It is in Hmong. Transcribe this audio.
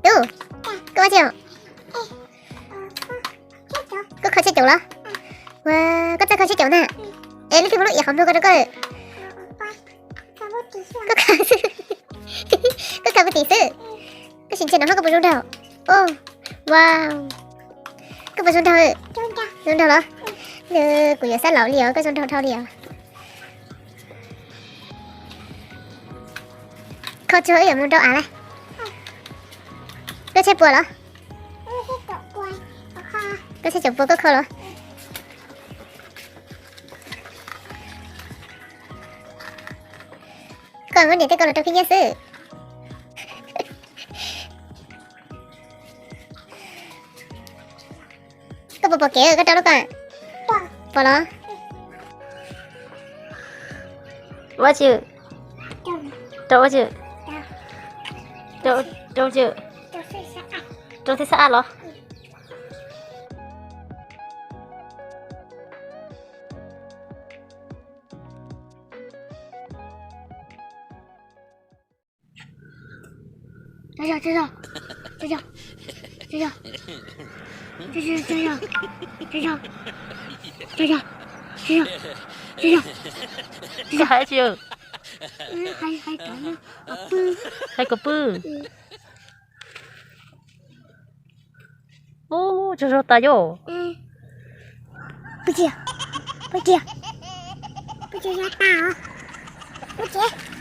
Tub, koj ua tsi? Koj kho tsib caug los? Ua, koj txawj kho tsib caug ntag. Es leej twg muab lub iav qhov muag ko rau koj? Koj kho, koj kho puag tim xwb. Koj sim ntsia no koj puas zoo nraug. Wow, koj puas zoo nraug? Zoo nraug los? Kuv yuav xab laum li os, koj zoo nraug dhau li os. Kho tsuag wb yuav mus rau av lawm. Koj tshaib puas los? Koj tshaib caum puas koj kho los? Koj muab niam tej ko los rau khib nyiab xwb. Koj puas pom kev koj rau lub ko? Pom los? Ua tsi? Rau ua tsi? Rau, rau tsi? Rau tej xab ab los? Koj hais tsi? Hais kom pw. Ub, tsaug zog tas yom. Pw tsi, pw tsi, pw tsi, pw tsi.